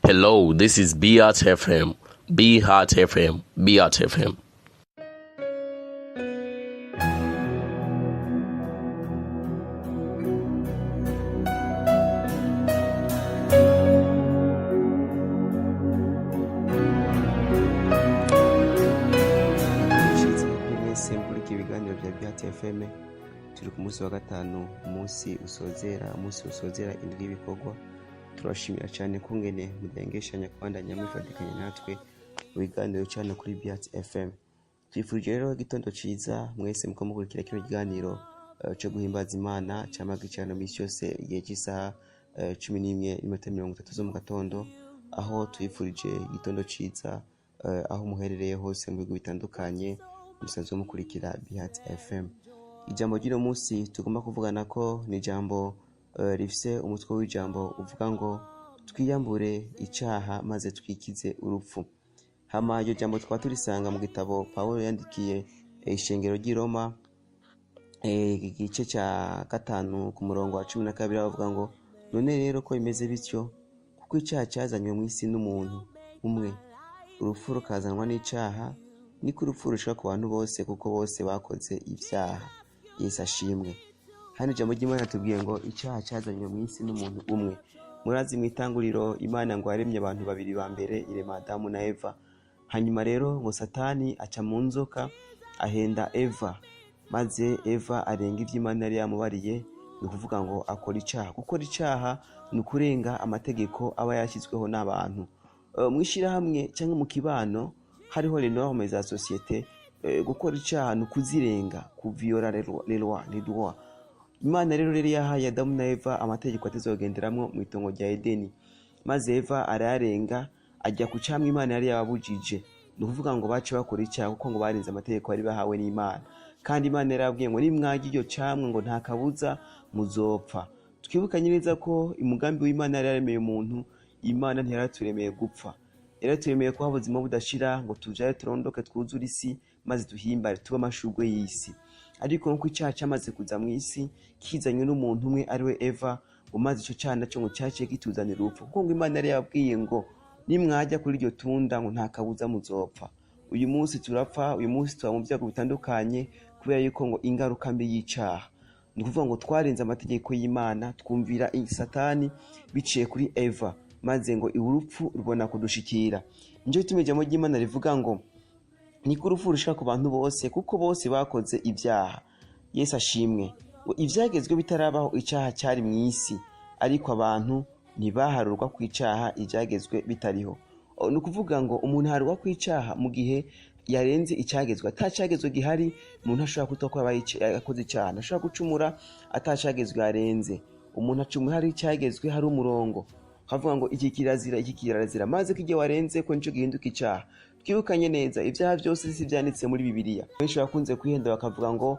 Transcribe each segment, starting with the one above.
Hello, this is Beat FM. Be Heart FM. Beat FM. Nshize kuri mwese mkurikira ibiganiro bya BHT FM. Turi ku munsi wa gatanu, umunsi usozera indwi y'ibikorwa. Turashimira cyane kungene mudahengeshanya kubandanya mwifatikanya natwe mu biganiro cyane kuri BHT FM. Twifurije rero igitondo ciza mwese muko mukurikira kino kiganiro cyo guhimbaza Imana cyamaga cyane misi yose igihe cy'isaha 11:30 zo mu gatondo, aho twifurije igitondo ciza aho muherereye hose mu bihugu bitandukanye musanzwe mukurikira BHT FM. Ijambo ry'uno munsi tugomba kuvugana ko ni ijambo rifise umutwe w'ijambo uvuga ngo twiyambure icaha maze twikize urupfu. Hama iryo jambo tukaba turisanga mu gitabo Pawulo yandikiye ishengero ry'i Roma, igice cya 5 ku murongo wa 12, aho bavuga ngo none rero ko bimeze bityo, kuko icaha cyazanywe mu isi n'umuntu umwe, urupfu rukazanwa n'icaha, niko urupfu rushika ku bantu bose, kuko bose bakoze ibyaha. Yesu ashimwe. Hano ijambo ry'Imana tubwiye ngo icaha cyazanywe mu isi n'umuntu umwe. Murazi mu itanguriro Imana ngo yaremye abantu babiri ba mbere, irema Adamu na Eva. Hanyuma rero ngo Satani aca mu nzoka ahenda Eva, maze Eva arenga ivyo Imana yari yamubariye, ni ukuvuga ngo akora icaha. Gukora icaha ni ukurenga amategeko aba yashyizweho n'abantu. Mw'ishirahamwe canke mu kibano hariho les normes za société. Gukora icaha ni ukuzirenga, kuviola les lois, les droits. Imana rero yahaye Adamu na Eva amategeko atazogenderamwo mu itongo rya Edeni, maze Eva arayarenga ajya ku camwe Imana yari yababujije. Ni ukuvuga ngo bace bakora icaha kuko ngo barenze amategeko bari bahawe n'Imana. Kandi Imana yarababwiye ngo nimwarya iryo camwe ngo nta kabuza muzopfa. Twibukanye neza ko umugambi w'Imana yari yaremeye umuntu, Imana ntiyaraturemeye gupfa, yaraturemeye kuba ubuzima budashira, ngo tujare turondoke twuzure isi maze duhimbare tube amashurwe y'isi. Ariko nkuko icaha camaze kuza mw'isi kizanywe n'umuntu umwe ariwe Eva, ngo maze ico caha naco ngo caciye kituzanira urupfu, kuko ngo Imana yari yababwiye ngo nimwajya kuri iryo tunda ngo nta kabuza muzopfa. Uyu munsi turapfa, uyu munsi tuba mu byago bitandukanye kubera yuko ngo ingaruka mbi y'icaha, ni ukuvuga ngo twarenze amategeko y'Imana, twumvira Satani biciye kuri Eva, maze ngo urupfu rubona kudushikira. Nico gituma ijambo ry'Imana rivuga ngo niko urupfu rushika ku bantu bose, kuko bose bakoze ibyaha. Yesu ashimwe. Ngo ivyagezwe bitarabaho icaha cyari mw'isi, ariko abantu ntibaharurwa ku icaha ivyagezwe bitariho. Ni ukuvuga ngo umuntu aharurwa ku icaha mu gihe yarenze icagezwe. Atacagezwe gihari, umuntu ashobora kwitwa ko yakoze icaha, ntashobora gucumura atacagezwe yarenze. Umuntu acumura hari icagezwe, hari umurongo, havuga ngo iki kirazira, iki kirazira, maze ko igihe warenze ko nico gihinduka icaha. Twibukanye neza ibyaha byose si byanditse muri Bibiliya. Benshi bakunze kwihenda bakavuga ngo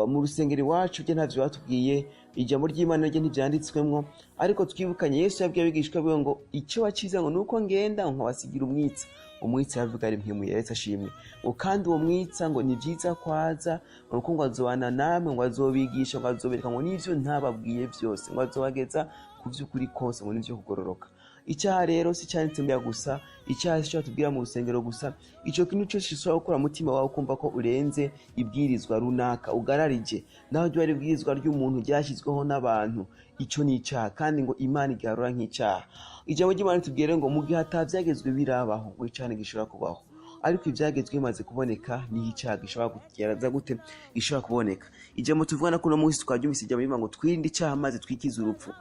mu rusengero iwacu byo ntavyo batubwiye, ijambo ry'Imana ryo ntivyanditswemwo. Ariko twibukanye Yesu yabwiye abigishwa biwe ngo icyo waciza ngo nuko ngenda nkabasigira umwitsa. Umwitsa yavuga ari mwe Yesu ashimwe. Ngo kandi uwo mwitsa ngo ni vyiza kwaza, ngo kuko ngo azobana namwe, ngo azobigisha, ngo azobereka ngo nivyo ntababwiye byose, ngo azobageza ku vy'ukuri kose, ngo nivyo kugororoka. Icyaha rero si cyanditse mbya gusa, icyaha si cyo batubwira mu rusengero gusa. Ico kintu cyose gishobora gukora umutima wawe ukumva ko urenze ibwirizwa runaka ugararije, naho ryo ari ibwirizwa ry'umuntu ryashyizweho n'abantu, ico ni icaha, kandi ngo Imana igiharura nk'icaha. Ijambo ry'Imana ritubwire ngo mu gihe atavyagezwe birabaho, ngo icaha ntigishobora kubaho. Ariko ivyagezwe bimaze kuboneka, niho icaha gishobora kugeraza gute, gishobora kuboneka. Ijambo tuvugana kuno munsi twaryumvise ijambo rivuga ngo twirinde icaha maze twikize urupfu.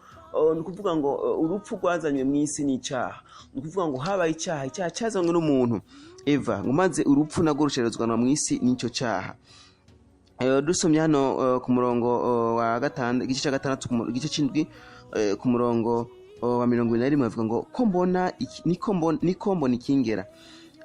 Ni ukuvuga ngo urupfu rwazanywe mw'isi n'icaha. Ni ukuvuga ngo habaye icaha, icaha cazanywe n'umuntu Eva, ngo maze urupfu narwo rusherezwa mw'isi n'ico caha. Dusomye hano ku murongo wa gatanu, igice ca gatandatu, igice c'indwi, ku murongo wa 21, bavuga ngo ko mbona iki, niko mbona, niko mbona ikingera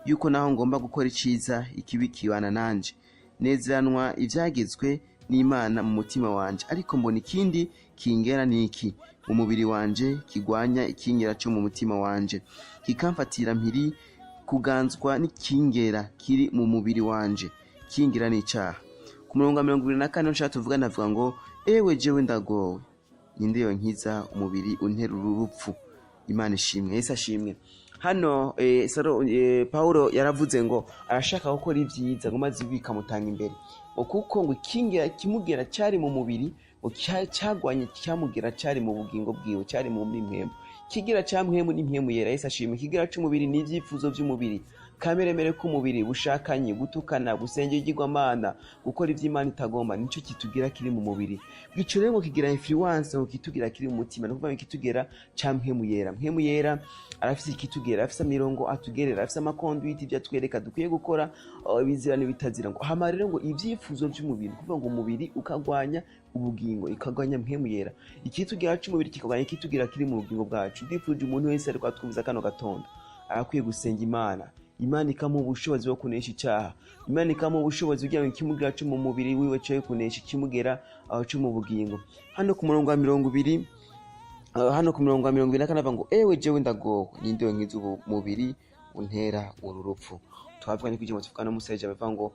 yuko naho ngomba gukora iciza ikibi kibana nanje, nezeranwa ivyagezwe n'Imana mu mutima wanje, ariko mbona ikindi kingera niki mu mubiri wanje kigwanya ikingera cyo mu mutima wanje, kikamfatira mpiri kuganzwa n'ikingera kiri mu mubiri wanje, kingera n'icaha. Ku murongo wa 24 nshaka tuvuga, navuga ngo ewe jewe ndagowe, ninde yonkiza umubiri unterura urupfu? Imana ishimwe, Yesu ashimwe. Hano Paulo yaravuze ngo arashaka gukora ibyiza, ngo maze bikamutanga imbere, ngo kuko ngo ikingira kimugera cyari mu mubiri, ngo cyagwanye cyamugera cyari mu bugingo bwiwe, cyari mu mpwemu. Kigira cya mpwemu ni mpwemu yera. Yesu ashimwe. Kigira cy'umubiri ni ibyifuzo by'umubiri, kameremere k'umubiri, bushakanye, gutukana, gusenga igirwamana, gukora iby'Imana itagomba, nicyo kitugira kiri mu mubiri. Ico rero ngo kigira influence ngo kitugira kiri mu mutima, ni ukuvuga ngo kitugera ca mpwemu yera. Mpwemu yera arafise ikitugera, arafise imirongo atugerera, arafise ama conduite, ibyo atwereka dukwiye gukora, ibizira n'ibitazira. Ngo hama rero ngo ibyifuzo by'umubiri, ni ukuvuga ngo umubiri ukagwanya ubugingo, ikagwanya mpwemu yera, ikitugira c'umubiri kikagwanya ikitugira kiri mu bugingo bwacu. Ndifuje umuntu wese ariko atwumviza kano gatondo arakwiye gusenga Imana, Imana ikamuha ubushobozi bwo kunesha icyaha, Imana ikamuha ubushobozi kugira ngo ikimugera cyo mu mubiri wiwe cyo kunesha ikimugera aho cyo mu bugingo. Hano ku murongo wa 20, hano ku murongo wa 24 avuga ngo: "Ewe jewe ndagowe, ninde nkiza ubu mubiri untera uru rupfu?" Twavuga ni kugira ngo tuvugane n'umusaje bavuga ngo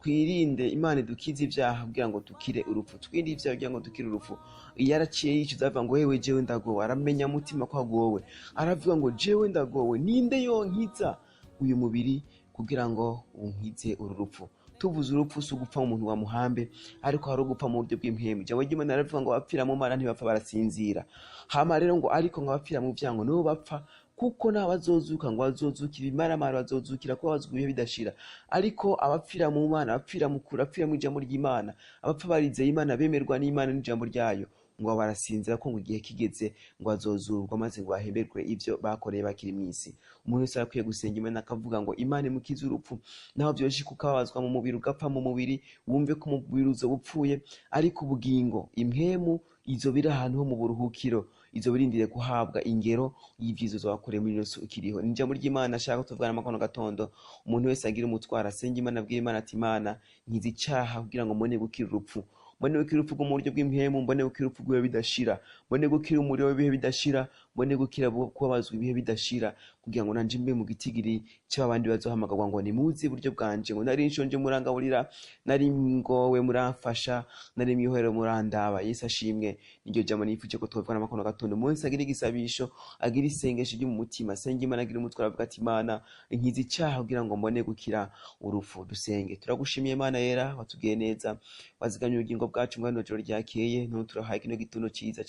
twirinde, Imana idukize ibyaha kugira ngo dukire urupfu, twirinde ibyaha kugira ngo dukire urupfu. Yaraciye yicuza, avuga ngo: "Ewe jewe ndagowe." Aramenya mutima ko agowe, aravuga ngo: "Jewe ndagowe, ninde yonkiza uyu mubiri kugira ngo unkize uru rupfu?" Tuvuze urupfu si ugupfa umuntu wa muhambe, ariko hari ugupfa mu buryo bw'impwemu. Ijambo ry'Imana riravuga ngo abapfira mu Mana ntibapfa, barasinzira. Hama rero ngo ariko ngo abapfira mu vyango nibo bapfa, kuko n'abazozuka ngo bazozukira ibimaramara, bazozukira kuba bazwi ibihe bidashira. Ariko abapfira mu Mana, abapfira mu kuri, abapfira mu ijambo ry'Imana, abapfa barizeye Imana, bemerwa n'Imana n'ijambo ryayo, ngo barasinzira, ko ngo igihe kigeze ngo bazozurwa maze ngo bahemberwe ibyo bakoreye bakiri mu isi. Umuntu wese arakwiye gusenga Imana akavuga ngo Imana imukize urupfu, naho vyoshika ukababazwa mu mubiri, ugapfa mu mubiri, wumve ko umubiri uzoba upfuye, ariko ubugingo, impwemu izo biri ahantu ho mu buruhukiro, izo birindiriye guhabwa ingero y'ivyiza uzoba wakoreye muri ino si ukiriho. Ni ijambo ry'Imana ashaka tuvugana amakono gatondo. Umuntu wese agira umutwaro, asenge Imana, abwire Imana ati: "Imana, nkiza icyaha kugira ngo mbone gukira urupfu, mbone gukira urupfu rwo mu buryo bw'impwemu, mbone gukira urupfu rw'ibihe bidashira, mbone gukira umuriro w'ibihe bidashira, mbone gukira kubabazwa ibihe bidashira, kugira ngo nanje mbe mu gitigiri cy'abandi bazohamagarwa ngo nimuze iburyo bwanje, ngo nari nshonje murangaburira, nari ngowe muramfasha, nari mwihorero murandaba." Yesu ashimwe. Niryo jambo nifuje ko twavugana amakono gatondo. Umunsi agira igisabisho, agira isengesho ryo mu mutima, asenga Imana, agira umutwaro, avuga ati: "Imana, nkiza icyaha kugira ngo mbone gukira urupfu." Dusenge. Turagushimiye Imana yera, watubwiye neza, wazigamye ubugingo bwacu muri rino joro ryakeye, none turahaye kino gitondo cyiza,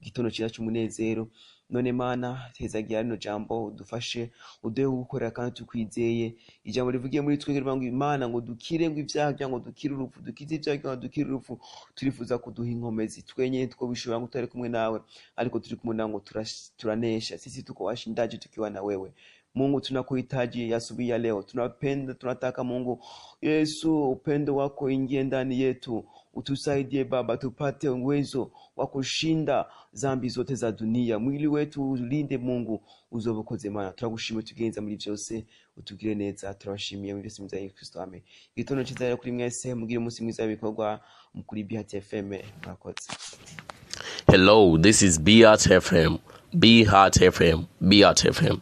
igitondo cyiza cy'umunezero. None Mana, tezagira rino jambo, udufashe, uduhe gukorera kandi tukwizeye. Ijambo rivugiye muri twebwe rivuga ngo Imana ngo dukire ngo ibyaha kugira ngo dukire urupfu, dukize ibyaha kugira ngo dukire urupfu. Turifuza kuduha inkomezi twenyine twobishobora ngo tutari kumwe nawe, ariko turi kumwe nawe ngo turanesha. Sisi tuko washindaji tukiwa na wewe. Mungu, tunakuhitaji asubuhi ya leo, tunapenda, tunataka Mungu Yesu, upendo wako ingie ndani yetu, utusaidie Baba, tupate uwezo wa kushinda zambi zote za dunia, mwili wetu ulinde Mungu, uzobukoze Mana. Turagushimiye, tugenza muri byose, utugire neza, turabashimiye muri byose mu izina rya Kristo, amen. Igitondo cyiza rero kuri mwese, mugire umunsi mwiza w'ibikorwa kuri BHT FM. Murakoze. Hello, this is BRT FM. Be Heart FM. BRT FM.